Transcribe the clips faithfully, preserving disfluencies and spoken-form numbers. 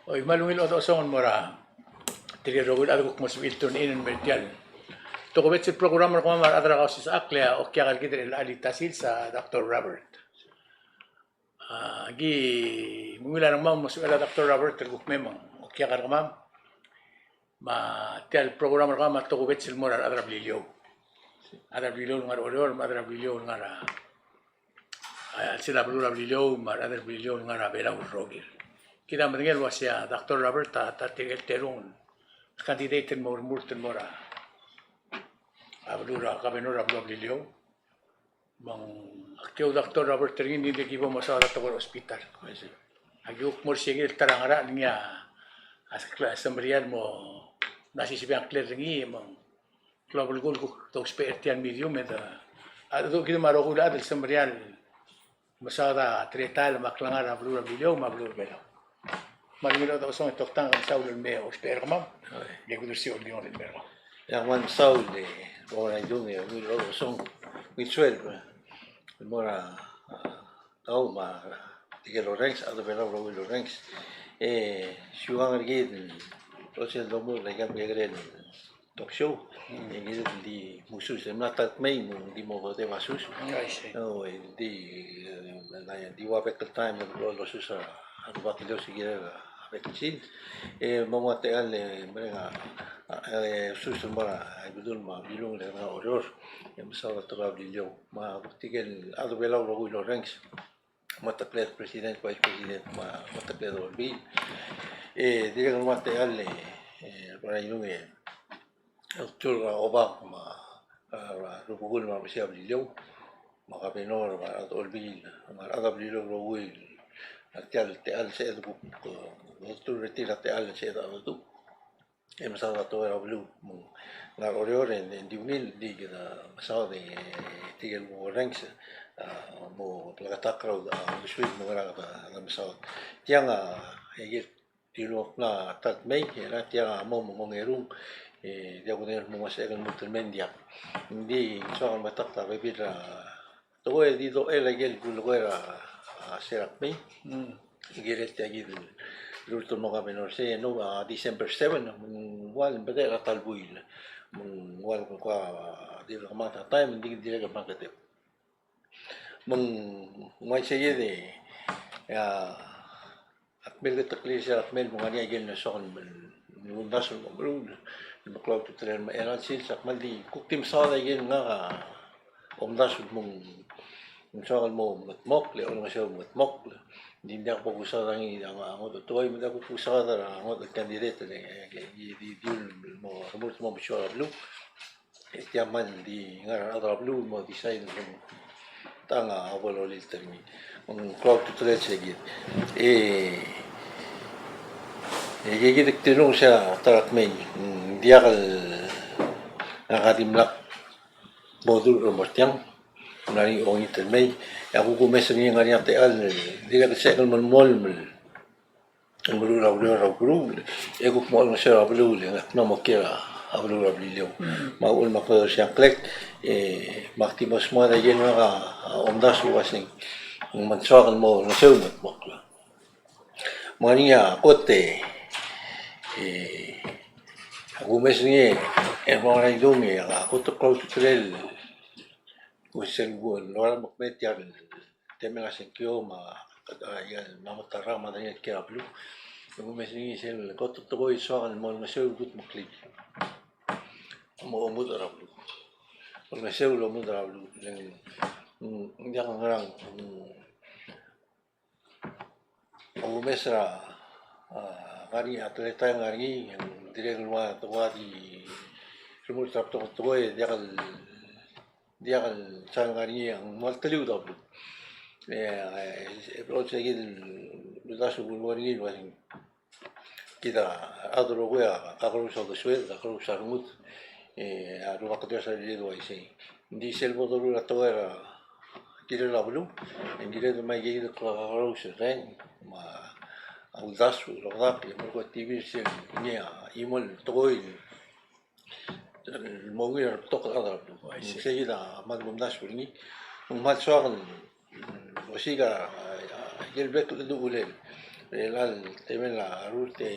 Oi, me a ungil chodechosong el mo er tirke el rokui el chad el kuk mo sebechir el tune in el mer tial tokubets el program er kemam a rechad er a Kausisechakl, e a okiak er kid er chelecha el sils a Doctor Robert. A, aki ungil a rengmam el mo sebechel a Doctor Robert el kuk mei me ng okiak er kemam. Me tial program er kemam a tokubets el mo er a rechad er a Beliliou. Rechad er a Beliliou el ngar er a Oreor, me a rechad er a Beliliou el ngar er a a, chelsel a beluu er a Beliliou me a rechad er a Beliliou el ngar er a Belau el rokir. Kid a medengei el uasei a Doctor Robert a ta tirke el terung el candidate el mo remurt el mo er a, a beluu er a governor er a beluu er a Beliliou. Me ng, aki ou Doctor Robert er ngii, ng di ki bo mesaod a tekoi er a hospital. Aki kuk mo er sei kid el ta er a ngerachel er ngii a, a semeriar el mo, ng di sebechel a ngklel er ngii, me ng klou a belkul el kuk dousbech er tial medium, me de, a, a, kid me a rokui el chad el semeriar el mesaod a teletael me a klengar er a beluu er a Beliliou me a beluu er a Belau. Me a ungil chodechosong e toktang, ke mesaul el mei ousbech er kemam. Oi. E kuk odersii a oldingel el mei er kemam. E a kmal mesaul e, Rubak er a Idung, e ungil chodechosong, ungil sueleb el mo er a, a, kau me a tirke el orrenges, a rechad er a Belau el rokui el orrenges. E siukang er kid el sel domuchel er aika el mekekerei el talk show. Mm. E ng di musus, e mla ta el kmei, ng di mo debo a sus. Mm, I see. O, e ng di, e, ng di ua bek el taem el losus a rubak el Dios el kirel a bek el sils. E mo ua techall e mereng a, a, e, sus el mo er a Ibedul me a Bilung el ngar er a Oreor. E mesaod a tekoi er a Beliliou. Me a tirke el chad er a Belau el rokui el orrenges. Mo er a tekoi er a president, vice president, me a mo er a tekoi er a olbiil. E dirrek el ua techall e, e, Rubak er a Idung e, el olturk er a Obak me a, a, rubekul me a remechesil a Beliliou, me a governor me a rechad er a olbiil, me a rechad er a Beliliou el rokui, a tial techall el sebeched el kuk, e, olturk er tir a techall el sebeched a cheldecheduch. E mesaod a tekoi er a beluu, me ng ngar er a Oreor e ng di ungil, di kede mesaod e tirke el orrenges, a, mo bleketakl er a uldesuir me ng ngar er a kede mesaod. Tiang a, e kid a tilong a ta el kmei, e tiang a mo, mo ongerung, e diak kudengei el mo ua se el mo er tir el mei, ng diak. Ng di soak el metakl a bebil er a tekoi e di dochel a ikel kulekoi er a, a, se er a kmei. Mm. Kirel tia kid el lulterekokl el mo governor, se no, a, December seven, me ng ua el bedechel a ta el buil. Me ng ua el kuk, a, di kemanget a taem, ng di dirrek el market. Me ng uaisei kid e, a, a kmal keteklii sel kmal mo ngar er ngii a ikel soak el, el omdasu el mo meruul, el meklou a ultutelel me a chelecha el sils a kmal di kuk di mesaod a ikel ngak a omdasu el mo ng soak el mo mengetmokl, e olengeseu el mengetmokl. Ng di ng diak bo kusaod a ngii a ngodech el tekoi, me ng diak bo kusaod a ngodech el candidate, e, e, e, di, di, di mo, mo, mo mesuar a beluu. E tia kmal di ngar er a rechad er a beluu el mo decide el kmo tang a bo lolilt er ngii. Me ng klou a ultutelel sei kid. E, e kid a ktilong se a ta er a kmei. Ng diak el ngak a dimlak bo dul er a mo er tiang. Ng ngar er ngii a ongit el mei. E a kuk omes er ngii e ng ngar er ngii a techall, dirrek el sebechek el melemolem el el meruul a ureor er a beluu, e kuk mo olengeseu er a beluu, e ngak a mla mo kiei er a beluu er a Beliliou. Mm. Me a uchul me ak dosiik a ngklek, e, me ak di mo smoda a ikel ngak a omdasu el uaseng, me ng soak el mo olengeseu el mengetmokl. Me ngar er ngii a kot e, e, a kumes er ngii, e, Rubak er a Idung, e, a kot el klou a ultutelel, Kuk sel kuk lorael el mo kmeed tia el temel a sengkio me a, a, ia el mla mo ta er a rechad me a dengei el kiei er a beluu. Kuk mes er ngii sel kot el tekoi el soak el mo olengeseu el kudmeklii. Mo omudech er a beluu. Olengeseu el omudech er a beluu. Le ng, mm, diak a ngerang, mm, a kumes er a, a, ngar er ngii a teletael ngar er ngii, e ng dirrek el ua, ua di remurt er a betok el tekoi, diak el, diak el sal ngar er ngii, e ng mo teliu a beluu. E, e, e, se kid el uldasu el kulekoi er ngii el uaseng kid a rechad el rokui a kakerous a uldesued, kakerous a rengud, e, a Rubak Dios a rirellii el uaisei. Ng di sel bo doruul a tekoi er a kirel a beluu, e ng kired el mei kid el kakerous el reng, me a uldasu el okedakl, e mo er a T V sel ngii a chimo el tekoi el mo ungil er a betok el chad er a beluu. Uaisei. Sei kid a kmal kumdasu er ngii. Me ng kmal soak el osiik a, a, ikel bek el cheldecheduch el er chelecha el temel a rurt e,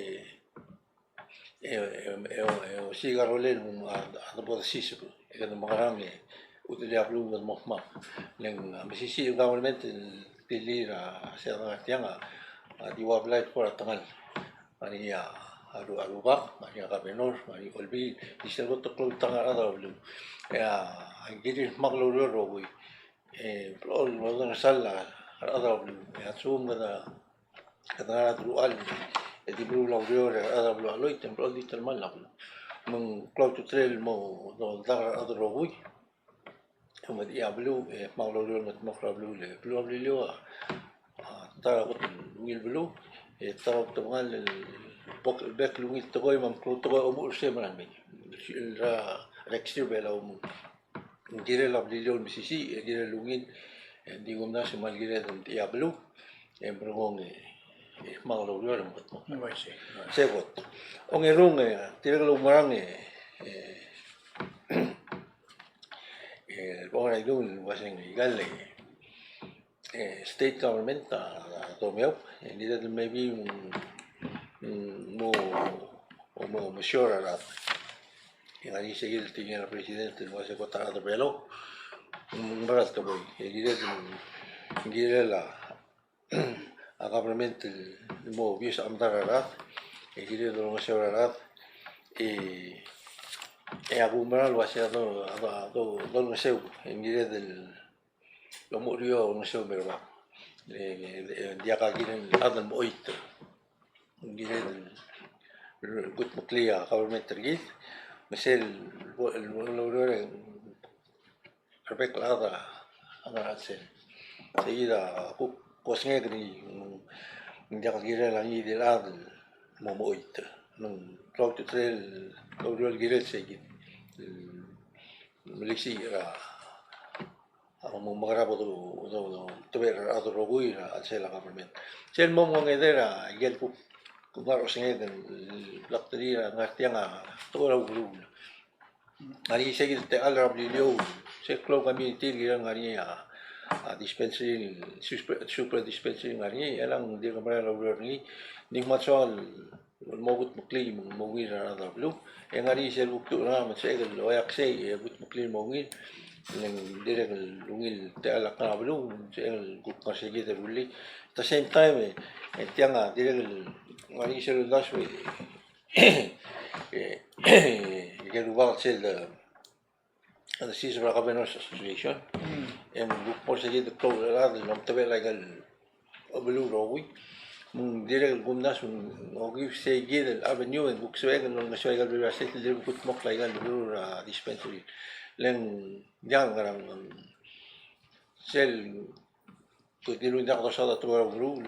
e, e, e, e osiik a rolel me a, a debo desiseb e kede mekerang e ultutelel a beluu me kede mo kmal. Le ng, a, mesisiich el government el tirir a, se a dengar tiang a, a di ua blai el kora tengal. Ngar er ngii a, a ru-, a rubak, ngar er ngii a governor, ngar er ngii a olbiil, di sel kot el klou el tang a rechad er a beluu. E a, a kirir el kmal oureor el rokui. E, blechoel, blechoel el ngesal a rechad er a beluu. E a lsekum kede, kede ngar er a deruchall, e di meruul a ureor er a rechad er a beluu a cheloit, e blechoel di telemall a beluu. Me ng klou a ultutelel el mo, mo dak er a rechad el rokui. E me di a beluu, e kmal oureor el mengetmokl er a beluu le, beluu er a Beliliou a, a, ta er a kot el ungil beluu, e ta er a kot el ngar el bek, bek el ungil tekoi me a meklou el tekoi a omuchel er sei el merael mei. El ra, reksir Belau me ng kirel a Beliliou el mesisiich, e kirel el ungil, e di kumdasu me a le kired el medechii a beluu, e merekong e, e kmal oureor el mengetmokl. Bai, sei. Sei kot. Ongerung, e, tirke el oumerang, e, e, e, ongerung el uaseng ikal, e, e, state government a, a domeob, e, kired el maybe, mm, mm, mo, mo, mo sure a rechad. E ngar er ngii se kid el tekingel a president el uase kot a rechad er a Belau, mm, ng mera el tekoi. E kired, mm, kirel a, a government el mo obvious a medal a rechad, e kired el olengeseu er a rechad, e, e a kumerang el uase a do, a do, a do, dolengeseu, e kired el lomuchel er eou a olengeseu me a rubak. E, e, e, diak a kirel el chad el mo choit. Kired el kudmeklii a government er kid, me sel bo, el bo loureor e ng rebek el chad a ngar er a chelsel. Sei kid a kuk osengek er ngii, ng diak a kirel a ngii di el chad el mo, mo choit. Me ng klou a ultutelel el oureor el kirel sei kid. Melisiich er a a mo mekerang e do, do, do, tebechel er a rechad el rokui er a chelsel a government. Sel mo mengedei er a ikel kuk, kuk ngar er a osengek el blak terir a ngar tiang a tekoi er a ukeruul. Ngar er ngii se kid el techall er a Beliliou, se klou el community el kirel ngar er ngii a, a dispensary, super, super dispensary ngar er ngii, e ng dirk merael a ureor er ngii, ng di kmal soal el mo kudmeklii me ng mo ungil er a rechad er a beluu. E ngar er ngii sel kuk tuch er ngak me ng sebechek el oeak sei e kudmeklii el mo ungil. Le ng dirrek el ungil techall a klengar er a beluu, me ng sebechek el kuk ngar er sei kid el rullii. At the same time, e, e tiang a dirrek el ngar er ngii sel uldasu e, e, e, e, rubak sel, e, a desiseb er a Governors Association. Mm. E ng kuk mo er sei kid el klou el chad el omtebechel a ikel beluu el rokui. Me ng dirrek el kumdasu e ng okiu sei kid el avenue e ng kuk sebechek el olengeseu a ikel bebil er a state el dirk kudmokl a ikel beluu er a dispensary. Le ng diak a ngerang, sel kuk dilu ng diak dosaod a tekoi er a ukeruul.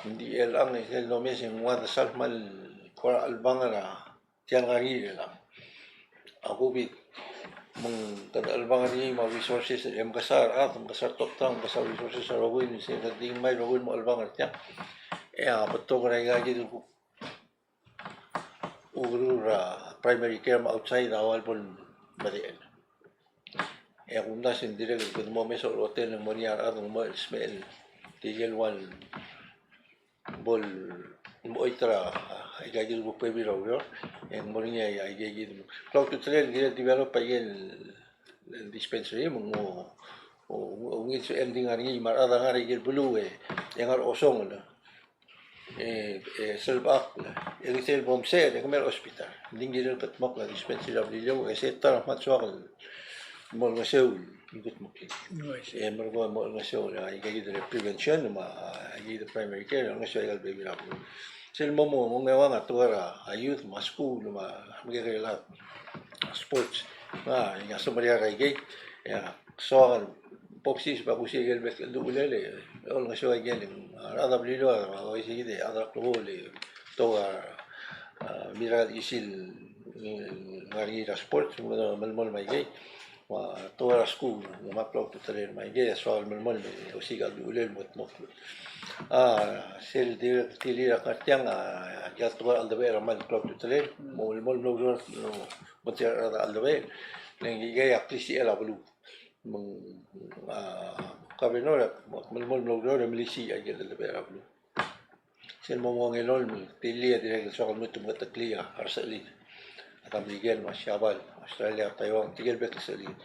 Ng di chelechang e sel domes e ng ua desal kmal kora chelebangel er a tia el ngar er ngii er chelechang a COVID. Me ng kede chelebangel er ngii me a resources, e mekesai a rechad, mekesai a retoktang, mekesai a resources a rokui, me se kede di ngmai el rokui el mo chelebangel er tiang. E a betok er aika kid el kuk ukeruul er a primary care me a outside a ua el bo lemedechel. E a kumdasu e ng dirrek el kede mo omes er a hotel e ng mo er ngii a rechad el mo smecher er tirke el ua el bo el mo choit er aika kid el kuk bebil er a ureor, e ng mo er ngii aika kid. Klou a ultutelel el kirel develop aike el dispensary me ng mo, o, o, ungil sebechel di ngar er ngii me a rechad a ngar er aike el beluu e, e ngar er a osongel. E, e, selbechakl, e, sel bo msecher, e kemiu el hospital. Ng di ng kirel el kudmokl a dispensary er a Beliliou, e se ta er a kmal soak el mo olengeseu el kudmeklii. E merekong e mo olengeseu er aika kid el prevention me aika kid el primary care, olengeseu er aika el bebil er a beluu. Sel mo mo, mo ngeuang a tekoi er a youth me a skuul me a mekekerei el chad, sports. Me a, e ng semeriar er aikei, e a soak el bo msiseb a kusiik el bek el uchelel e olengeseu aike el, a rechad er a Beliliou a uaisei kid e chad er a klebokel e tekoi er a, a, mirrael chisel, mm, ngar er ngii er a sports, me, melemolem aikei. Me a tekoi er a skuul, me a klou a ultutelel me aikei a soak el melemolem e osiik a uchelel el mo kudmokl. A, sel dirrek el tirir a ngar tiang a, a tekoi er a cheldebechel a kmal klou a ultutelel, mo melemolem el oureor, mo tia er a cheldebechel, le ng ikei a klisichel a beluu. Me ng, a, governor a melemolem el oureor e melisiich aike el cheldebechel er a beluu. Sel mo ungil el tilii a dirrek el soak el lmuut el meketeklii a resechelid. A Merikel, me a Siabal, Australia, Taiwan, tirke el bek el sechelid.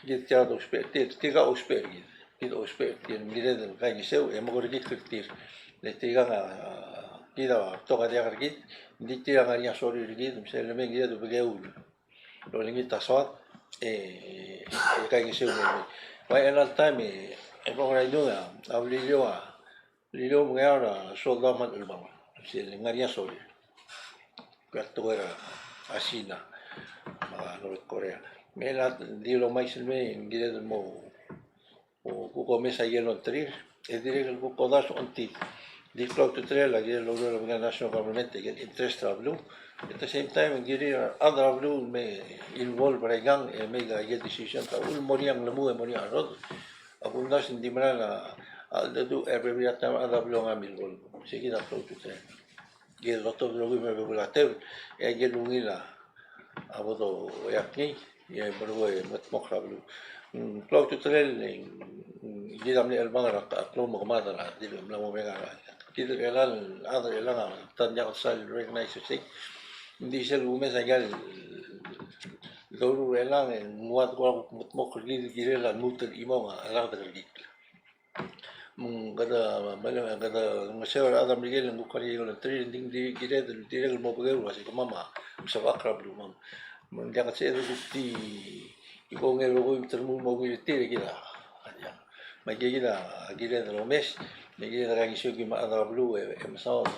Kid tirka a ousbech er tir, tirka a ousbech er kid. Kid a ousbech er tir, ng kired el kaingeseu e mo kerekikl er tir. Le tirka a, kid a betok a diak er kid, ng di tir a ngar er ngii a sorir er kid, me sel lemei e ng kired el bekeu el olengit a soad, e, e kaingeseu el mei. Ua chelecha el taem e, e bo er a idung a, a Beliliou a, Beliliou me a Ngeaur a sold out me a chelebangel. Sel ngar er ngii a sorir. Kuk a tekoi er a Sina me a North Korea. Me chelecha el di lomais el mei, ng kired el mo, o, kuk omes a ikel olterir, e dirrek el kuk odasu ongtil. Di klou a ultutelel a kirel el oureor er a national government, a ikel interest er a beluu. At the same time, ng kirir a rechad er a beluu el me involve er aikang, e make a ikel decision, ta el mo er ngii a nglemuu, e mo er ngii a rrodech. A kumdasu e ng di mera el, a, a, cheldecheduch e bebil er a taem a rechad er a beluu a ngar er a involve. Sei kid a klou a ultutelel. Ikel lotobed el rokui me a bebul a tebel, e a ikel ungil a bo doiak ngii, e merekong e mengedmokl er a beluu. Mm, klou a ultutelel, mm, kid a mle chelebangel er a klou me a kemad er a, di mla mo merek a, kid er chelechang, a chad er chelechang a ta ng diak el sal recognize er sei. Ng di sel kumes a ikel doruul er chelechang, e ng ua kuk mengedmokl er kid el kirel a lmuut el chimong a lak dekerekikl. Me ng kede, me ng kede ngeseu er a rechad er a Merikel el kuk ngar er ngii a ikel olterir, ng di kired el dirrek el mo bekeu el uasei kemam a mesebechakl er a belumam. Me ng diak el sebeched el kuk di kongei el rokui me te remuul el mo ungil er tir e kid a, a diak. Me aike kid a kired el omes, me kired el kaingeseu el kim a rechad er a beluu e, e mesaod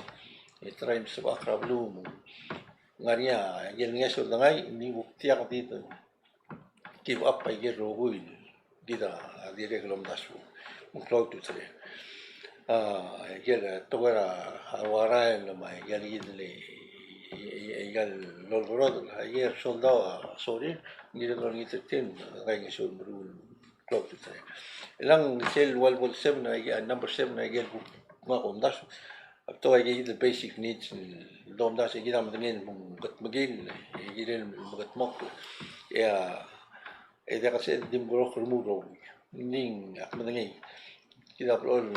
e try el mesebechakl er a beluu me ng ngar er ngii a ikel ngeso el dengai, ng di kuk diak di te give up a ikel rokui el kid a dirrek el omdasu. Me ng klou a ultutelel. A, ikel tekoi er a ua rael me a ikel kid el, ikel lolekoi el, ikel soldau a sorir, ng kired el olengit er tir, kaingeseu el meruul, klou a ultutelel. Elang sel ua lebo el seven, a, number seven, a ikel kuk ngak a omdasu. A betok a ikel kid el basic needs el domdasu e kid a medengei el mo kedmekill, e kirel el mo kedmokl. E a, e diak el sebeched el di mo remuul el rokui. Ng di ak medengei. Kid a blechoel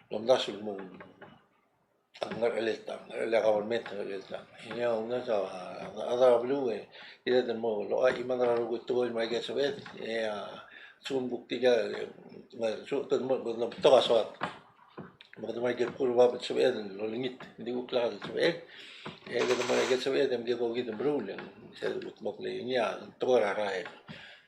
el omdasu el mo ngerchelel tang, ngerchelel a government, ngerchelel tang. Ia, ng di a, a, a rechad er a beluu e, kired el mo locha chimad er a rokui el tekoi el mo er a ikel sebeched, e a, lsekum kuk tirka, e, ng, lsekum kede mo, kede mo betok a soad. Me kede mo er a ikel kuk bab el sebeched el olengit, ng di kuk lak el sebechel, e kede mo er a ikel sebeched e mle kuk kid el meruul, e sel kuk mo klengii a tekoi er a rael,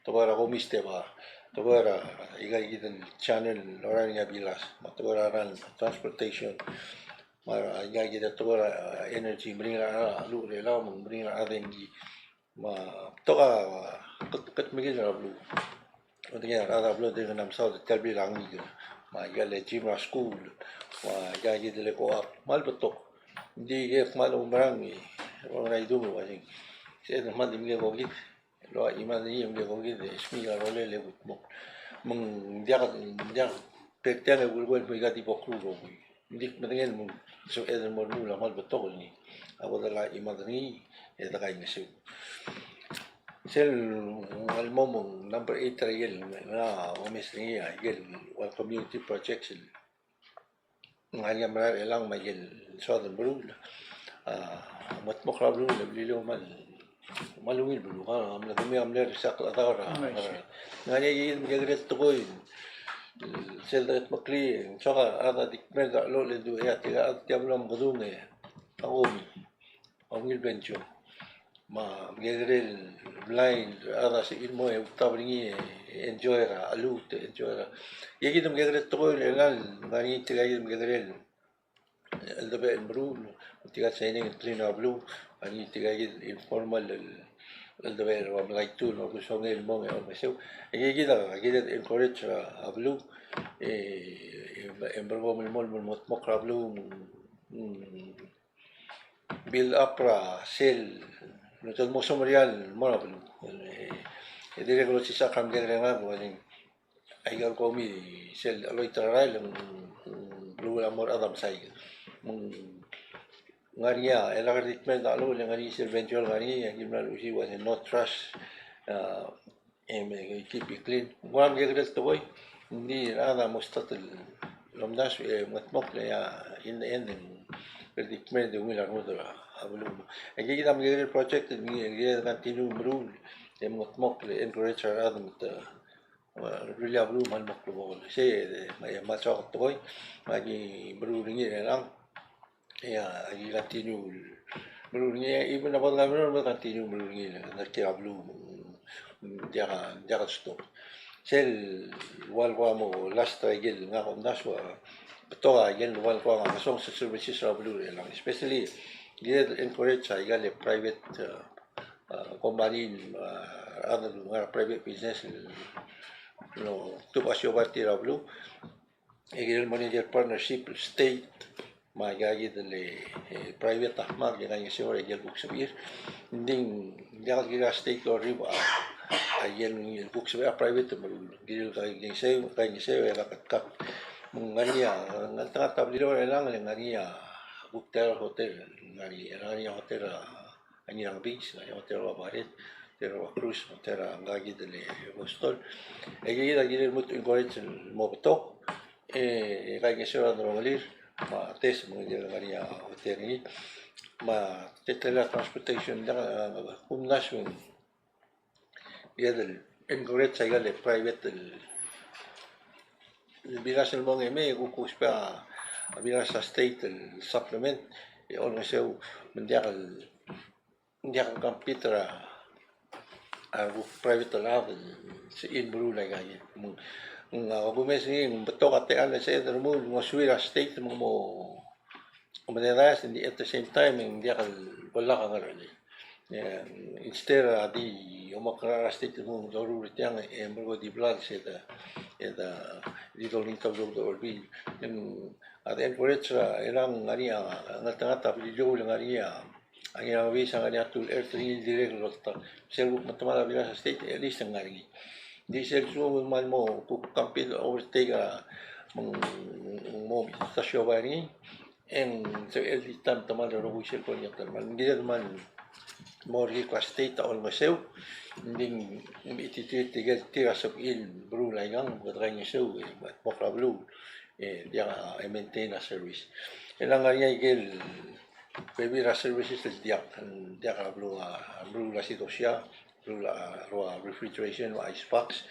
tekoi er a Komi Steba, tekoi er a ika kid el channel el orael ngii a Bilas, me a tekoi er a rael, transportation, me a ika kid el tekoi er a energy, meringel a cheluch er a Belau, me ng meringel a dengki. Me a betok a ked-, kedmekill er a beluu. Ng di a rechad er a beluu a dirk mla mesaod el tia el blil a ngikel. Me a ikel gym er a skuul. Me a ika kid el co-op. Me a le betok. Ng di kede kmal oumerang e, rong er a idung el uasei, sebeched el kmal di mle kuk kid el locha chimad er ngii e mle kuk kid e smiik a rolel e kuk mo. Me ng diak, diak, bek tiang e kulekoi el mo ika di bo kruul el rokui. Ng di medengei el mo, sebeched el mo remuul a kmal betok el ngii. A bo de locha chimad er ngii e de kaingeseu. Sel ua el mo me ng number eight er a ikel, a, omes er ngii a ikel ua community projects el ngar er ngii a merael er chelechang me a ikel soad el meruul. A, mo kedmokl er a beluu, le Beliliou a kmal, kmal ungil beluu, a, a mle kemiu a mle resakl a daor a, ngar er ngii a ikel mekekerei el tekoi, sel dekedmeklii, soak a rechad a di kmerd a cheloch el dmu e a tirka a chad er tia el beluu a mekedung e a komi a ungil venture. Me a mekekerei el blai el rechad a sebechir el mo e ultab er ngii e enjoy er a cheluut, enjoy er a. Ika kid a mekekerei el tekoi el ngar er ngii tirka kid a mekekerei el cheldebechel el meruul, tirka el saining el clean er a beluu, ngar er ngii tirka kid el informal el cheldebechel el ua melai a tool, me a kuk songei el mong e olengeseu. Ika kid a kired el encourage er a beluu e, e, e merekong el mo, mo, mo, mo er a beluu, mm, build up er a sel, el mo semeriar el mo er a beluu. E, e dirrek el olsisechakl a mekekerei el ngar er ngii, aika el komi sel cheloit er a rael, ng, ng, beluu a mo er a chad a mesaik. Me ng ngar er ngii a, e lak er a di kmerd a cheluch, le ngar er ngii sel venture el ngar er ngii, a ki mla luchesii el uasei no trash, a, e me keep it clean. Ng kora mekekerei el tekoi, ng di a rechad a mo start el lomdasu e mengedmokl e a in the end e ng kede di kmei e di ungil a rengud er a beluu. E kid a mekekerei el project el ngii e kede continue el meruul e mengedmokl e encourage a rechad me te, e, rullii a beluu me a lmo klebokel. Sei e, e, me a soak el tekoi me aki meruul er ngii er chelechang. Ia, aki continue el meruul er ngii, even a bo el governor a bo el continue el meruul er ngii, ng kiei er a beluu, ng diak, ng diak el stop. Sel ua el kuk mo last er a ikel ngak a omdasu a betok a ikel ua el kuk ngesonges a services er a beluu er chelechang, especially kired el encourage a ikal private, uh, uh, company, uh, a rechad el ngar er a private business el, el oltobed a siobai er tir er a beluu. E kirel mo er ngii a partnership el state me aika kid el, e, private a dmak e kaingeseu er a ikel kuk sebechir. Ng di ng diak el kirel a state el orribel a ikel kuk sebechir a private el meruul. Kirel kaingeseu, kaingeseu e kaketkak. Me ng ngar er ngii a, ngeltengat a Beliliou er chelechang e ng ngar er ngii a kuk ta er a hotel, ngar er ngii, ngar er ngii a hotel a a Ngirang Beach, a hotel er a Baret, hotel er a Cruz, hotel er a ngka kid el Boston. E kid a kirel lmuut el encourage el mo betok, e, e kaingeseu er a delongelir, me a test me ng kirel ngar er ngii a hotel er ngii. Me a teletelel a transportation, diak, a, kumdasu e ng kired el encourage a ikal private el, el bilas el mong e mei, e kuk ousbech a bilas a state el supplement, e olengeseu me ng diak el, diak el compete er a, a kuk private el chad el sebechir el meruul aika kid. Me ng, ng, a, kumes er ngii, ng betok a techall el sebeched el remuul, ng ngosuir a state me ng mo, mo mededaes, and at the same time, e ng diak el bo lak a ngerchelel. E, instead a di omekerang er a state el mo doruul er tiang, e, mereko di blals e de, e de, di dolengit a udoud er a Olbiil. E ng, a de encourage er a, e ng ngar er ngii a, ngeltengat a Beliliou el ngar er ngii a, a Ngirang Beach a ngar er ngii a Tulchert er ngii el dirrek el oltak. Sel kuk metemall a bilas a state, e at least ng ngar er ngii. Di sel lsekum e ng kmal mo kuk compete overtake a, me ng, me ng mo ta siobai er ngii, e ng sebechel di ta el metemall el rokui sel koniektal. Me ng kired el kmal mo er ngii a state a olengeseu, ng di ng mechititerir tirke el tir a sebechir el meruul aikang, me kede kaingeseu e mengedmokl a beluu, e diak a, e maintain a service. E ng ngar er ngii a ikel bebil er a services el diak, diak a beluu a, meruul a sidosia, meruul a, rua refrigeration, rua ice box,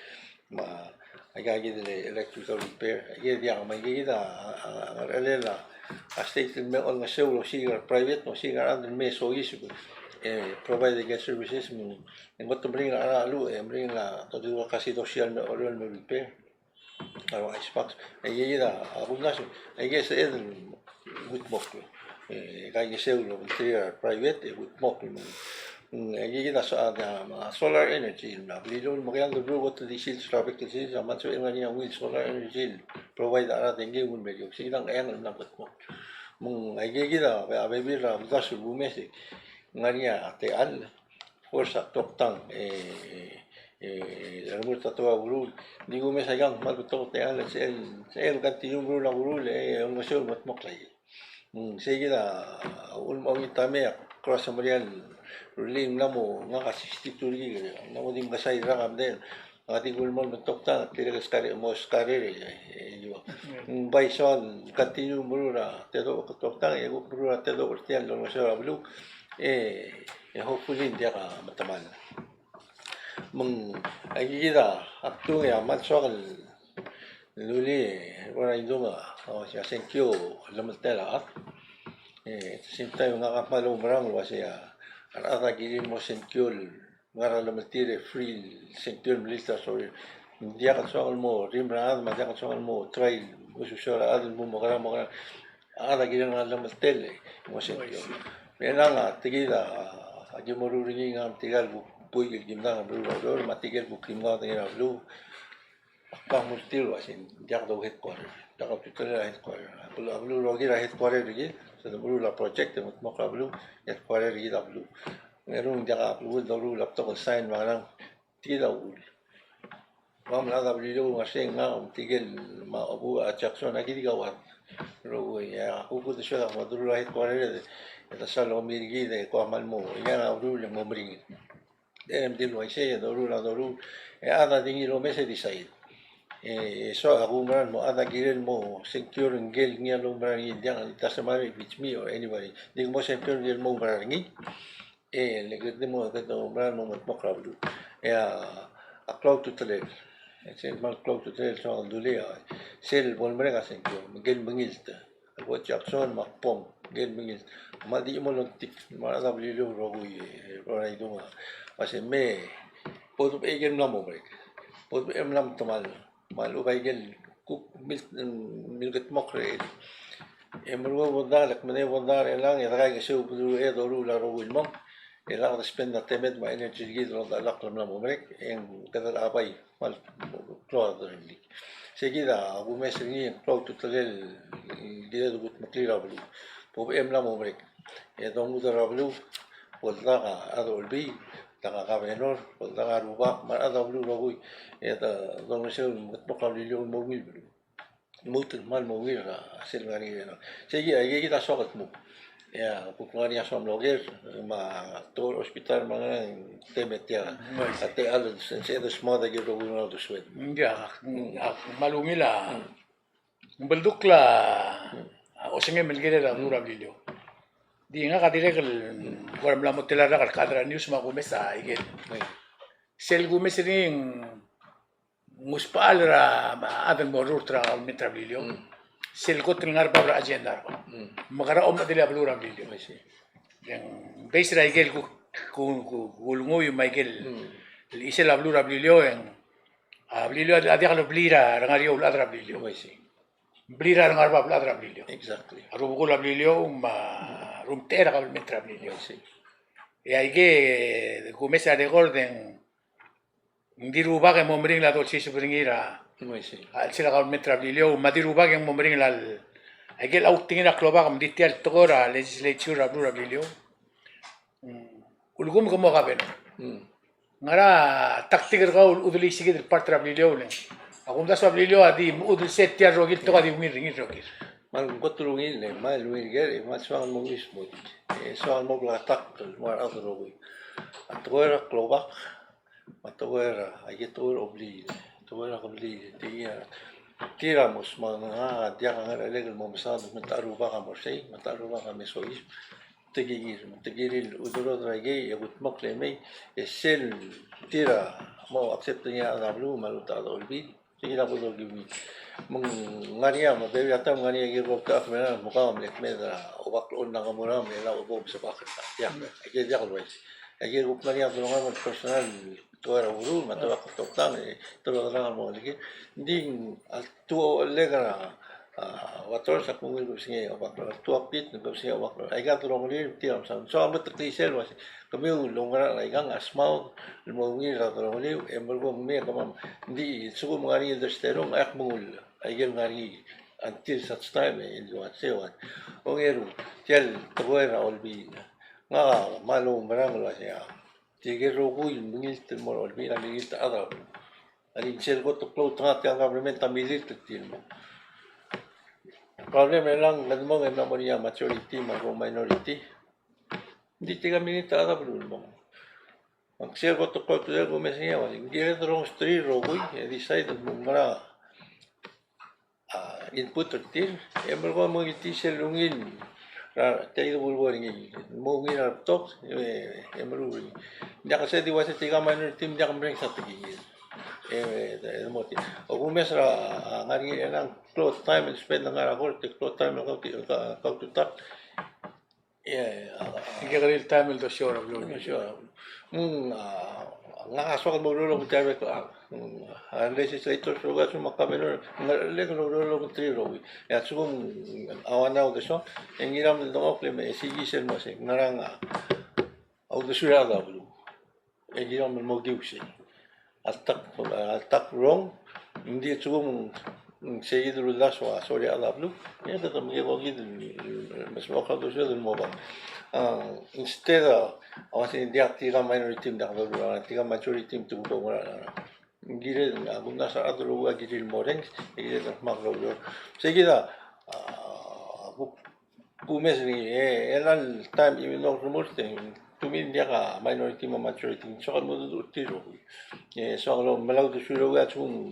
me aika kid el electrical repair. Aike diak, me aike kid a, a, a ngerchelel a, a state el me olengeseu el osiik er a private, osiik er a rechad el me soiseb, e provide aike el services, me ng, e ng kot meringel a cheluch, e meringel a, todurokl a sidosia el me olengeseu el me repair. A rua ice box. Aike kid a, a kumdasu, aike sebeched el kudmokl. E kaingeseu el obengterir a private, e kudmokl. Mm, aike kid a so-, a, a solar energy, me a Beliliou el mekeald el beluu kot el di sils er a bek el sils, a kmal sebechel ngar er ngii a ungil solar energy el provide a rechad er ngii el ungil me er eou. Sei kid a ngcheangel el mla kudmokl. Me ng aike kid a, a bebil er a uldasu el kumes e ng ngar er ngii a techall, of course, a toktang, e, e, e, remurt a tekoi er a beluu. Ng di kumes aikang, kmal betok a techall, sel, sel continue el meruul a beluu, e, olengeseu el mengedmokl a ikel. Mm, sei kid a, a uchul me a ongit a mei, across a Merial, rullii, ng mla mo, ngak a sixty-two er kid, ng mla mo di mekesai el rak a mdel, a di kuk mo el me toktang, tirke el skare, mo skare, e, e, e, ng bai soal continue el meruul a tedobech el toktang, e kuk meruul a tedobech er tia el olengeseu er a beluu, e, e hopefully ng diak a metemall. Me ng, aike kid a, a kdung e a kmal soak el, el rullii, e, ua ngii a, o, a sengkio el llemeltel a chad. E, at the same time, ngak a kmal oumerang el uasei a, a rechad a kirir el mo sengkio el ngar er a llemeltir e free el sengkio el melilt er a sorir. Ng diak el soak el mo rim er a chad, me ng diak el soak el mo try el ususo er a chad el mo mekerang, mekerang. A chad a kirel ngar er a llemeltel e mo sengkio. Me ng a tekid a, a ki meruul er ngii, ngak me tirka el kuk buik el kim dang meruul er a beluu, me tirke el kuk kim ngodech er a beluu. Ak kmo er tir el uasei, ng diak dou headquarter. Diak a ultutelel a headquarter. A beluu, a beluu el rokir a headquarter er kid, sel meruul a project e mengedmokl a beluu, headquarter er kid a beluu. Ng eru ng diak a beluu el doruul a betok el sign me a ngerang, tia kid a uchul. Me a mla er a Beliliou, ngar sei ngak me tirke el, me a Obu, a Jackson, a kid a kauchad. Rokui, e a kuk uldesuek a kmo doruul a headquarter e de, e de sal omi er kid e ko a kmal mo, e ngak a ureor e ng mo meringel. E ng di el uaisei, e doruul a doruul, e a chad a di ngii el omes e decide. E, e soak a kumerang el mo, a chad a kirel el mo sengkio er ngii el ngii a loumerang er ngii, diak, it doesn't matter if it's me or anybody. Di mo sengkio er ngii el mo oumerang er ngii. E le kede mo, kede oumerang el mo mengedmokl er a beluu. E a, a klou a ultutelel. E sel kmal klou a ultutelel el soak el dulii a sel bo lemerek a sengkio, me ngike el mengilt. Bo Jackson me a Kbong, ngike el mengilt. Me a di chimo el ongtik, me a rechad er a Beliliou el rokui, e, el rokui a idung a. Me se me, bo debechii el mla mo merek. Bo debechii el mla mo temall. Me a lechub a ikel kuk mil, milkedmokl er tir. E meruul a bondad, e kmedengei a bondad er chelechang, e dekaingeseu el bedul e doruul a rokui el mong. E lak de spend a temed me a energy er kid el oldechelakl el mla mo merek, e ng kede a bai, kmal klou a derenglik. Sei kid a kumes er ngii e ng klou a ultutelel el kired el kudmeklii er a beluu. Bo debechii el mla mo merek. E dongudel er a beluu, bo el dak a chad er a Olbiil, dak a kabenor, bo el dak a rubak, me a rechad er a beluu el rokui, e de, dongeseu el mengedmokl a Beliliou el mo ungil beluu. Lmuut el kmal mo ungil er a sel ngar er ngii er chelechang. Sei kid a, kid a soak el dmu. E a kuk ngar er ngii a soam el oker, me a tekoi er a hospital me a ngerang, te me tia. Mm, I see. A techall el se, se de smaod a ikel rokui el ngar er a uldesued. Mm, ia, ak, ak kmal ungil a, mm, ng beldukl a osengem el kirel a beluu er a Beliliou. Di ngak a dirrek el, mm, kora mla mo tela el rak el chad er a news me a kumes a ikel. Mm. Sel kumes er ngii ng ngusbechall er a, a chad el mo rurt er a kabelment er a Beliliou. Mm. Sel kot el ngar er a bab er a agenda er kau. Mm. Me kora omechedii a beluu er a Beliliou. I see. E ng base er a ikel ku, ku, ku, kulengui me a ikel, mm, el chisel a beluu er a Beliliou e ng, a Beliliou a diak el blil er a rengar er eou el chad er a Beliliou. I see. Blil er a rengar er a bab el chad er a Beliliou. Exactly. A rubekul a Beliliou me a rumtechei er a kabelment er a Beliliou. I see. E a ike kumes a record e ng ng di rubak e mo meringel a dolsiseb er ngii er a, I see, a chelsel a kabelment er a Beliliou, me a di rubak e ng mo meringel a, a ikel outing er a klobak me ng di tia el tekoi er a legislature er a beluu er a Beliliou. Mm. Ulekum ke mo kabenor. Mm. Ngera a tactic er kau el chudelii se kid el part er a Beliliou le ng, a kumdasu a Beliliou a di mechudel se tia el rokir el tekoi a di ungil er ngii el rokir. Me ng kot el ungil, e kmal ungil ker, e kmal soak el mo ungil smooth. E soak el mo blak a tactic el mo er a rechad el rokui. A tekoi er a klobak, me a tekoi er a, aike tekoi er a kebliil, tekoi er a kebliil, tia, tir a mo smang, a diak a ngerchelek el mo mesaod me te rubak a mo er sei, me te rubak a me soiseb, te kingir, me te kirir el udoud er a ikei, e kudmokl e mei, e sel tir a mo accept er ngii a rechad er a beluu, me a lechub a rechad er a Olbiil. Tia kid a bo dokiu ngii. Me ng ngar er ngii a, me a bebil er a taem ng ngar er ngii a ikel rokui el chad me ng mo kau me le kmeed er a Obak el Nakamura me le lak bo msebechakl er tia. Aike diak el uaisei. Aike kuk ngar er ngii a delongelir el personal, tekoi er a ureor, me a tekoi er a klotobed, e te oderang el mo ngelekir. Ng di a ltuobed er a, a, Vators a kmo ng kebesengei a Obak el, a ltuobed, ng kebesengei a Obak el. Aika delongelir, tir a msa, msa, me te klisichel el uaisei. Kemiu el oungerachel er aikang a smaod el mo ungil er a delongeliu, e merekong me kemam. Ng di lsekum ng ngar er ngii el dersterir, e ak mengull a ikel ngar er ngii until such time, e, e ng di ua sei ua. Ongeru, tia el tekoi er a Olbiil. Ngak a kmal oumerang el uasei a, tirke el rokui el mengilt el mo er a Olbiil a mengilt a chad er a beluu. A di sel kot el klou el tengat tia el government a mililt er tir el mong. Problem er chelechang, kede mong e mla mo er ngii a majority me a rokui el minority. Ng di tirka el mengilt a chad er a beluu el mong. Me ng sel kot el klou el ultutelel el kumes er ngii a uasei, ng kired el rongesterir el rokui, e decide el mo ngera a input er tir, e merekong e mo ngiltii sel ungil er a, tia kid el kulekoi er ngii, mo ungil er a rebetok, e, e meruul er ngii. Ng diak el sei di uasei tirka el minority me ng diak el meringel a tekingir. E, e, e mo tir. A kumes er a, a, ngar er ngii a chelechang, klou a time el spend el ngar er a court, klou a time el kau, kau, kaututak. Ia, a, aike kid el taem el dosiou er a beluu. Dosiou er a beluu. Mm, a, ngak a soak el mo oureor el obengterir a, mm, a legislators el rokui, a lsekum a governor, ng ngerchelek el oureor el obengterir el rokui. E a lsekum a ua ngera uldesuam, e ng kiram el dengchokl e me sikis el mo sei, ngerang a uldesuir a rechad er a beluu. E kiram el mo kiu sei. A ltak, a ltak rong, ng di a lsekum ng sei kid el uldasu a sorir a rechad er a beluu, e kede mekekokl kid el, el, el mesmechokl a uldesued el mo bang. A, instead a, a uasei ng diak tirka el minority me ng diak doruul a, tirka el majority me te kuk oungerachel a. Ng kired, a kumdasu a rechad el rokui a kirir el mo orrenges, e kired el kmal oureor. Sei kid a, a, kuk kumes er ngii, e, e chelecha el taem, even though remurt, e, to me ng diak a minority me a majority, ng soak el mo ududir tir el rokui. E, soak el melai a uldesuir el rokui a lsekum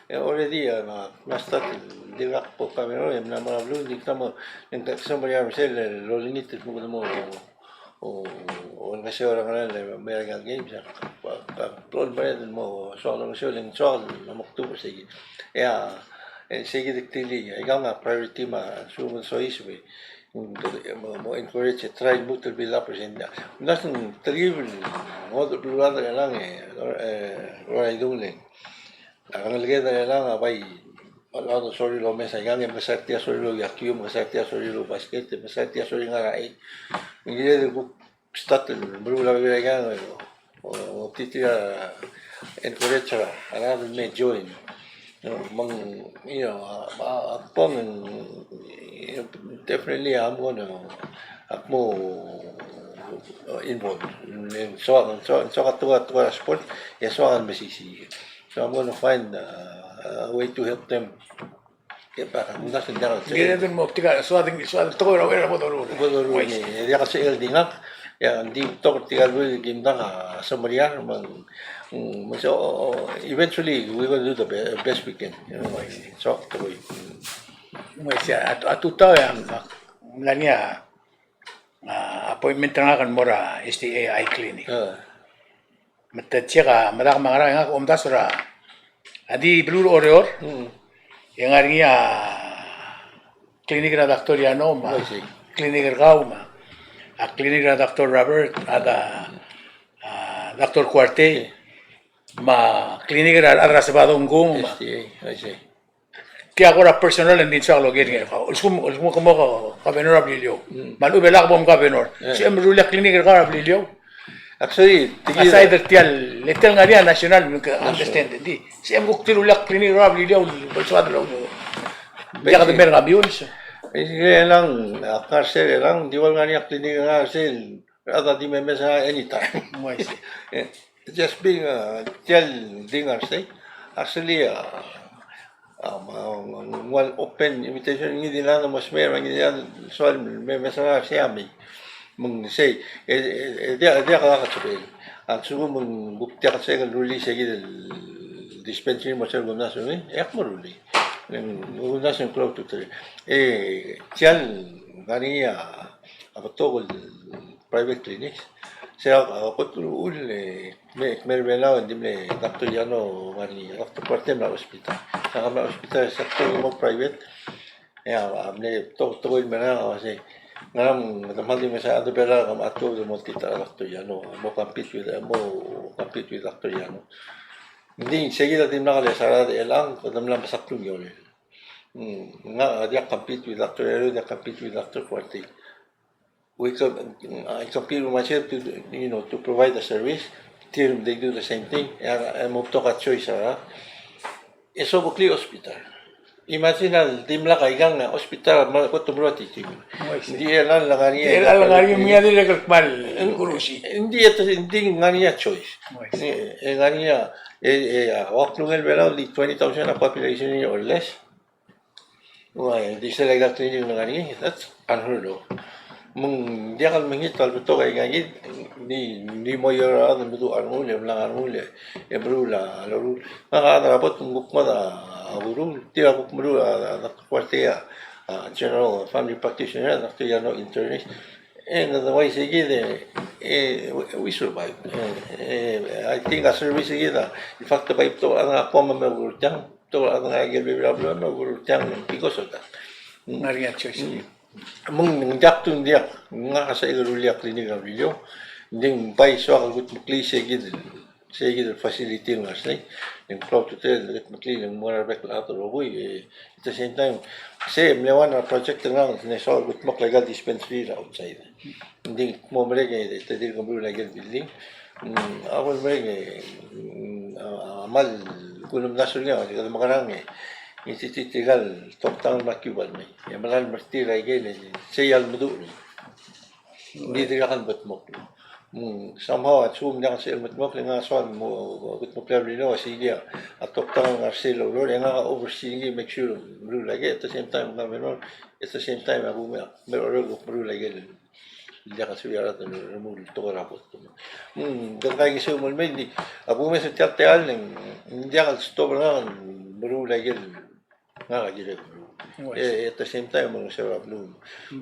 E already, e, me a, me a start el dirkak bo governor, e mla mo er a beluu, ng di kmo, ng kmo, somebody a mesa el olengit el kmo, o, o, olengeseu er a ngerang el mei er a games, a, a, a, plon bred el mo soak el olengeseu, le ng soak el mo kuk er sei. E a, e sei kid a kdilii, aikang a priority me a, sel mo soiseb e, mo, mo encourage, try el lmuut el build up er sei. Ng di, ng di ng telkib el ngodech el beluulechad er chelechang e, e, Rora Idung, le ng a rengeleked er chelechang a bai, a lak sorir el omes aikang, e mesa er tia sorir el yakiu, mesa er tia sorir el basket, mesa er tia sorir el ngar er a chei. Ng kired el kuk start el meruul a bebil aikang, o, o, tir a encourage er a rechad el me join. You know, me ng, you know, a, a, a kbong, you know, definitely I'm gonna, ak mo, uh, involved. Ng soak, ng soak, ng soak a tekoi, tekoi er a sport, e soak el mesisiich. So I'm gonna find, uh, a way to help them get back. Ng diak, ng diak el sebechel. Ng kired el mo tirka el soad, soad el tekoi er a uchei er a bo doruul. Bo doruul. Uaisei. E diak el sebechel el di ngak, e ng di betok er tirka el rullii el kim diak a semeriar, me ng, mm, me so, eventually we gonna do the be-, best we can. You know, uaisei. So, tekoi. Uaisei, a, a tutau e a, a, mla er ngii a, a, appointment er ngak el mo er a S T A eye clinic. A. Me te check a, me dak me a ngerang, e ngak a omdasu er a, a di beluu er a Oreor. Mm. E ngar er ngii a clinic er a Doctor Yano, me a, uaisei, clinic er kau, me a, a clinic er a Doctor Robert, a da, a, Doctor Kuartei, me a clinic er a, a rechad er a Sebadong Kung, me a. S T A, uaisei. Tia kora personnel e ng di ng soak el oker er ngii er kau. Lsekum, lsekum ke mo governor er a Beliliou. Mm. Me a lechub e lak bo mgovernor. E. Sebechem el rullii a clinic er kau er a Beliliou. Actually, tia el, aside er tia el, le tia el ngar er ngii a national, me ke understand. Ng di, sebechem kuk di rullii a clinic er kau er a Beliliou, bo lsoad el, diak de mer a ambulance. Basically, e ng, a, ngar er sel, e ng, di ua ngar er ngii a clinic er ngak er sel, rechad a di memes er ngak anytime. Uaisei. E, just being, uh, tia el di ngar er sei. Actually, uh, um, uh, ng ua open invitation, ngii di el mo smecher, ngii di el soal el memes er ngak er sei a mei. Me ng sei, e, e, e diak, e diak lak a sebechel. A lsekum ng kuk diak el sebechel el rullii sei kid el dispensary el mo er sel gymnasium, e, e ak mo rullii. Ng gymnasium close to three. E, tia el ngar er ngii a, a betok el private clinics. Se a, a, kot el uchul e, me, me er a Belau e ng di mle Doctor Yano, ngar er ngii, Doctor Kuartei a mla hospital. Ngak a mla hospital, se a kot el mo private. E a, a mle to, to el mera, a, se, ngera me, me di mesa a Belau, a, a to, de mo tita Doctor Yano, mo compete with, mo compete with Doctor Yano. Ng di, se kid a dimlak el sera er chelechang, kede mla mesaklung a iolel. Mm, ngak a diak compete with Doctor Yano, diak compete with Doctor Kuartei. We com-, I compete with myself to, you know, to provide the service. Tir, they do the same thing. E a, e mo betok a choice er a. E sobeklii a hospital. Imagine a dimlak a ikang a hospital, me a kot el meruul a teaching. Ng di el ngar er ngii, di el ngar er ngii, me a dirrek el kmal kurusi. Ng di, e te, ng di ngar er ngii a choice. E, e ngar er ngii a, e, e, a, ua klungel Belau, di twenty thousand a population or less. Ua, di sel aika el clinic el ngar er ngii, that's unheard of. Me ng diak el mekngit el betok a ikakid, di, di mo er a rechad el meduch a rengul, e mla er a rengul, e meruul a loruul. Ngak a chad er a Bot, ng kuk mad a ureor, tir a kuk meruul a, a, a Kuartei a, a, general family practitioner, a Doctor Yano internist. And otherwise, e kid, e, e, we, we survive. E, e, I think a service e kid a, in fact, bai betok a rechad er a Guam me a ureor tiang. Betok a rechad er a Guam el bebil er a beluu me a ureor tiang because of that. Ngar er ngii a choice. Mm. Me ng diak, te ng diak, ngak a sebechek el rullii a clinic er a Beliliou. Ng di ng bai soak el kudmeklii se kid, se kid el facility el ngar er sei. E ng klou a ultutelel el kudmeklii, e ng mo er a rebek el chad el rokui, e, at the same time, se mle one er a project er ngak el soak el kudmokl aika el dispensary er a outside. Ng di mo merek e te dirk meruul aike el building. Mm, a bo lemerek e, mm, a, a kmal kulemdasu er ngii a kede mekerang e, e tirke el toktang me a Cuban me, e meral mer tir aike el, sei a lemeduch. Ng di dirkak el bedmokl. Mm, somehow a lsekum ng diak el sebechel el bedmokl, e ngak a soak el mo, bedmokl er a Beliliou, a sei kid a toktang el ngar er sel oureor, e ngak a oversee er ngii, make sure meruul aike, at the same time, governor, at the same time, a kumes, me a ureor el kuk meruul aike el diak el sebechir a rechad el remuul el tekoi er a Bot. Mm, kede kaingeseu el mei, ng di, a kumes er tia el techall e ng diak el stop er ngak el meruul aike el, ngak a kirek el meruul. E, at the same time, me ng se er a beluu.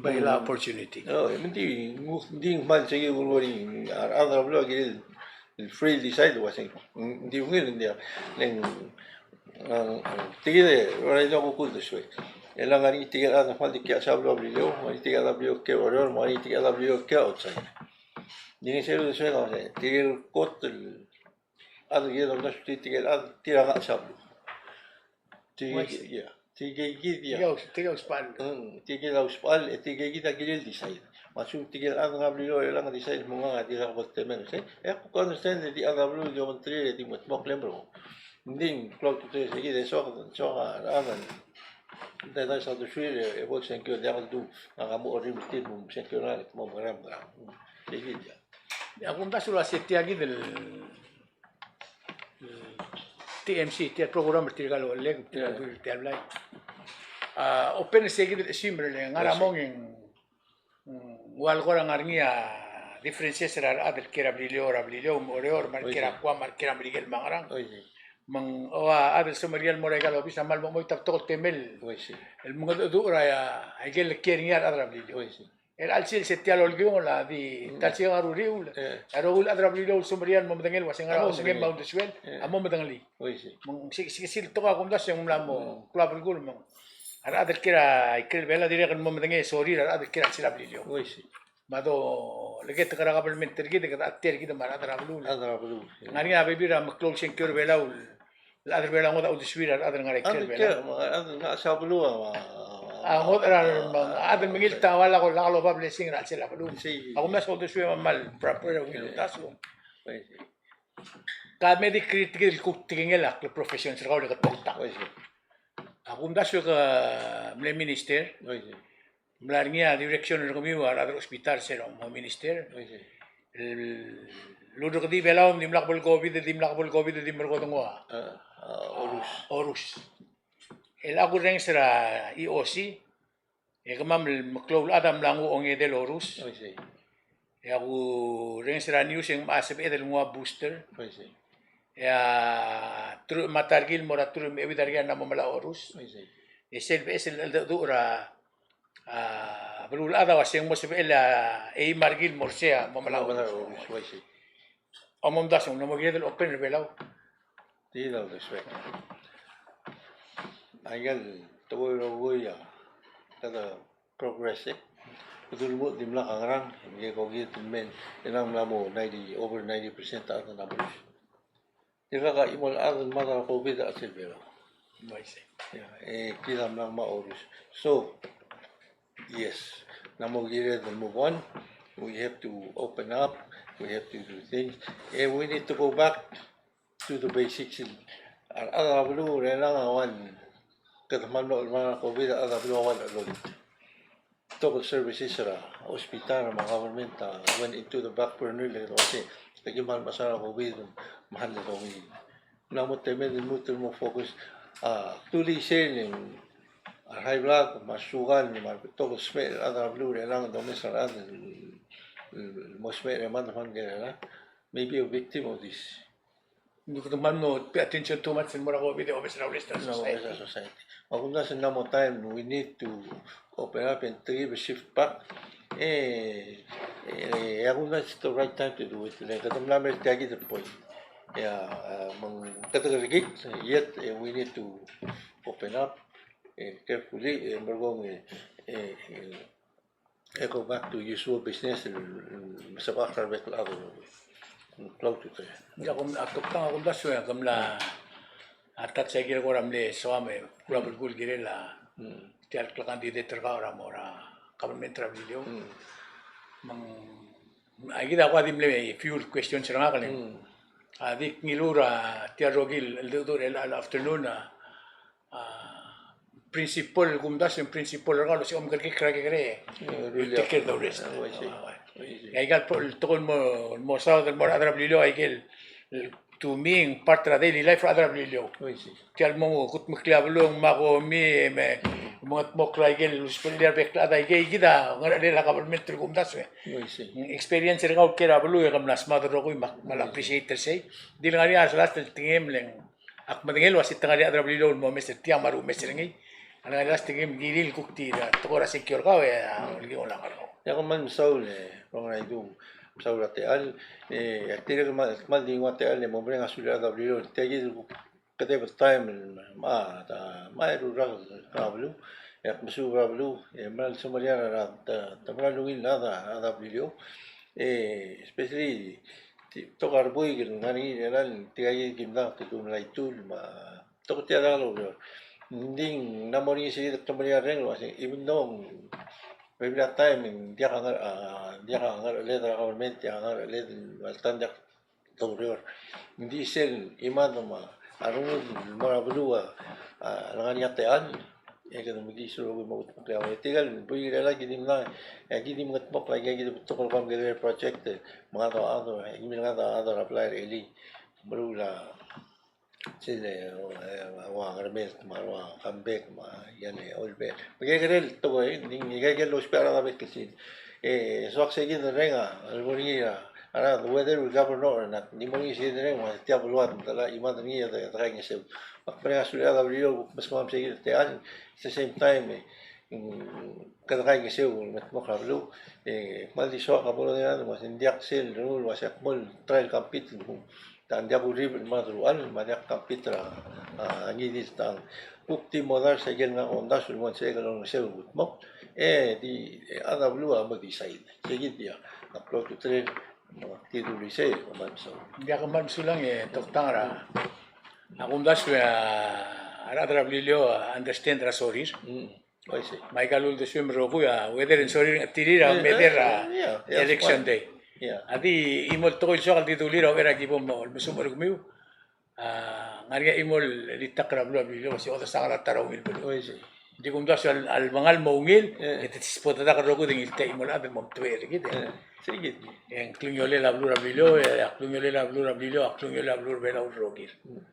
Bai el opportunity. Oh, e, me ng di, ng di ng kmal se kid el ureor, a rechad er a beluu a kirel el free el decide el uasei. Ng di ungil, ng di, ng, ng, tia kid e, ua, a kuk uldesuek. E le ngar er ngii tirke el chad el kmal di kiei er a beluu er a Beliliou, ngar er ngii tirke el chad er a Beliliou el kiei er a Oreor, ngar er ngii tirke el chad er a Beliliou el kiei er a outside. Ng di ng sel uldesuek el uasei, tirke el kot el chad el kiei er a uldasu, tirke el chad, tir a ngar er a beluu. Tirke, yeah. Tirke kid, yeah. Tirke a usbechall. Mm, tirke kid a usbechall, e tirke kid a kirel decide. Me a lsekum tirke el chad er a Beliliou el ngar er ngii a decide el mo ngak a dirkak bo el temel, sei. E ak kuk understand e di chad er a beluu di obengterir e di mo bedmokl e mlo. Ng di ng klou a ultutelel se kid e soak, soak a rechad el, ng di dais a uldesuir e bo el sengkio, diak el du ngak a mo orrimel er tir el mo sengkio er ngak el mo mekerang, mekerang. Mm, sei kid, yeah. A kumdasu el uasei tia kid el T M C, tia el program er tirka el ochellek, tirka el, yeah, tia el blai. A, open er se kid el chesimer el ngar er a mong e ng, mm, ua el kora ngar er ngii a differences er a rechad el kiei er a Beliliou, er a Beliliou, me a Oreor, me a rekiei er a Guam, me a rekiei er a Merikel me a ngerang. Me ng, ua chad el semeriar el mo er aika el obis a kmal mo chemoit a betok el temel el mengedecheduch er a, aike el kiei er ngii a rechad er a Beliliou. Er a chelsel se tia el olkiungel a di, mm, ta el sikang a ruriul. E a rokui el chad er a Beliliou el semeriar el mo medengei el uasei ngera osengem me a uldesuel, a mo medengelii. Me ng se, se, se el tekoi a kumdasu e ng mla mo klou a belkul me ng, a rechad el kiei er a ikrel Belau a dirrek el mo medengei e sorir a rechad el kiei er a chelsel a Beliliou. Me a dolekoi er a kabelment er kid e kede chetii er kid me a rechad er a beluu. Rechad er a beluu. Ng ngar er ngii a bebil er a meklou el sengkio er Belau el chad er Belau a ngodech a uldesuir a rechad el ngar er a ikrel Belau. A ngodech er a, a chad el mengilt a ua lak, lak lobab el blessing er a chelsel a beluu. A kumdasu a uldesuem a kmal proper e ungil uldasu. Ka me di create er kid el kuk tekingel a professions er kau el ke toktang. A kumdasu e ke mle minister. Mla er ngii a direction er kemiu a rechad er a hospital se er a mo minister. El ulrekedii Belau, dimlak bo el COVID, dimlak bo el COVID, di merekong a, a, Orus. Orus. El ak kurrenges er a E O C, e kemam el meklou el chad a mla nguu a ongedei el Orus. E ak kurrenges er a news e ng mla sebeched el nguu a booster. E a teruich me a ta er kid el mo er a teruich me a euid a rekil a mla mo melai a Orus. E sel beches el cheldecheduch er a, a, Beluulechad a uase ng mo sebechel a eim a rekil el mo er sei a mo melai a orus. Uaisei. Omdasu, ng mo kired el open er a Belau. Tia el uldesuek. Aika el tekoi el rokui a kede progress e. Kede lmuut el dimlak a ngerang, e ng ko kid el mei, e ng mla mo ninety, over ninety percent a chad a mla mo orus. Tirka a chimo el chad el mad er a COVID a chelsel a Belau. Uaisei. Yeah, e kid a mla mo orus. So, yes, ng mo kired el move on. We have to open up. We have to do things. And we need to go back to the basics. A rechad er a beluu er chelechang a ua, kede mla mo er a COVID a rechad er a beluu a ua el betok el services er a hospital me a government a went into the back burner, le kede uase kede kmal mechas er a COVID me a handle er ngii. Ng mla mo temed el lmuut el mo focus a, actually sel a high blood me a sugar me a betok el smecher er a rechad er a beluu er chelechang, domes a rechad el mo smecher e mad, me a ngerang, maybe a victim of this. Ng kede mla mo pay attention too much el mo er a COVID e obes er a rest er a society. Me a kumdasu ng mla mo time, we need to open up and to give a shift back. E, e, e a kumdasu it's the right time to do it. Le kede mla mer tia kid el point. E a, me ng kede kerekikl, yet, e, we need to open up, e, carefully, e, merekong, e, e, e, e go back to usual business, el, el, mesebechakl er a rebek el chad el klou a ultutelel. Ia, kom, a toktang a kumdasu e, kom mla, a touch a kirel kora mle soam e, kora belkul kirel a, tia el candidate er kau er a mo er a government er a Beliliou. Me ng, a kid a kora di mle fuel questions er ngak el. A di ngiluu er a tia el rokui el, el, el, el afternoon a, a, principal, kumdasu e ng principal er kau el uase kom kerekikl er a kekerei. Take care of the rest. Aika el tekoi el mo, mo saod el mo er a rechad er a Beliliou, aike el, to me, ng part er a daily life er a rechad er a Beliliou. Tia el mo kudmeklii a beluu, me a komi, me, mengetmokl aike el usbechel a rebek el chad, aike, kid a ngerechelel a government el kumdasu e. Experience er kau el kiei er a beluu e kom mla smaod el rokui me ak, me ak appreciate er sei. Di le ngar er ngii a last el tekingem el ng Ak medengei el uase te ngar er ngii a rechad er a Beliliou el mo mes er tia me a rumes er ngii. A lengar er ngii a last e ng kirir el kuk tir a tekoi er a sengkio er kau e a olengit a ngar er kau. Ia, kom kmal mesaul e, Rong Raidu, mesaul er a techall, e, ak dirrek el kmal, kmal di nguu a techall e mo mereng a sulir a rechad er a Beliliou, tia kid el kuk kedeb el taem el mla, ta, mla eru el rak er a beluu, e ak mesuub er a beluu, e mla semeriar er a, ta, ta mla ungil a rechad, a rechad er a Beliliou, e, especially, Ti, betok a rebuik el ngar er ngii er chelechang, tirka kid el kim dang, te tumlai tul, me a betok tia el dang el oureor. Ng di ng mla mo er ngii se kid el klemeriar er ngii el uasei, even though bebil a taem e ng diak a ngar, a, diak a ngerecheled er a government, diak a ngerecheled el alta, ng diak doureor. Ng di sel chimad me a rengud el mo er a beluu a, a, le ngar er ngii a techall, e kede mekiis el rokui me a kudmeklii a ureor. Tirka el buik er chelechang, ki di mla, e ki di mengetmokl aika kid el betok el kemam el project, e mengadech a chad, e ki mengadech a chad er a blai er a elii. Meruul a sel, e, ua Ngermelt, me a ua Kambek, me a Ian, e, Olbert. Me kekerei el tekoi, e, ng, ng, aika el ousbech a rechad er a bek el sils. E, soak se kid el reng a, el mo er ngii a, a rechad, whether we govern or not, ng di mo er ngii se kid el reng, me tia beluad, me te locha chimad er ngii e de, de kaingeseu. Me ak mereng a sulir a rechad er a Beliliou el kuk meskemam se kid el techall, at the same time, e, mm, kede kaingeseu el mengetmokl a beluu, e, kmal di soak a bo lodengei el uasei ng diak sel rengul el uasei ak mo try el compete el mo. Te ng diak kurribel el mad er a uchal, me a diak compete er a, a, ngii di el tang. Kuk di mo dars a ikel ngak a omdasu el mo sebechek el olengeseu el kudmokl, e, di, e, a rechad er a beluu a mo decide. Se kid a, a klou a ultutelel, me ak di dulii sei, me a mesaul. Ng diak, kmal mesulang e, toktang er a, a kumdasu e, a, a rechad er a Beliliou a understand er a sorir. Mm. Uaisei. Me aika el uldesuem el rokui a, whether e ng sorir, tirir a, e, meder a, e, yeah, yeah, election day. Yeah. A di chimo el tekoi el soak el di dulii er a uchei er a ki bo mo, mesumech er kemiu. A, ngar er ngii a chimo el, el itak er a beluu er a Beliliou, se odesang er a ta er a ungil beluu. Uaisei. Di kumdasu a le, a lebengel el mo ungil, e, e te tisbodedak el rokui e de ngiltii a chimo el chad el mo omtebechel er kid, e. E, sei kid. E ng klungiolel a beluu er a Beliliou, e, a klungiolel a beluu er a Beliliou, a klungiolel a beluu er a Belau el rokir. Mm.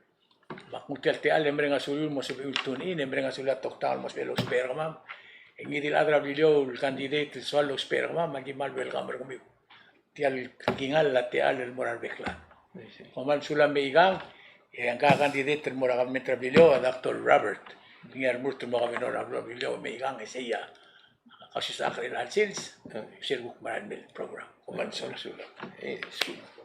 Me ak nguu tia el techall e mereng a suliu el mo sebechir el tune in, e mereng a suliu a toktang el mo sebechir el ousbech er kemam. E ngii di el chad er a Beliliou el candidate el soal el ousbech er kemam, me aki kmal welcome er kemiu. Tia el kingall a techall el mo er a rebek el chad. Kom kmal mesulang. Meikang, e ngka a candidate el mo er a government er a Beliliou, a Doctor Robert. Ngii a remurt el mo governor er a Beliliou, Meikang, e sei a osisechakl er a elecha el sils, e, sel kuk mera el mei el program. Kom kmal mesulang. E, sulang.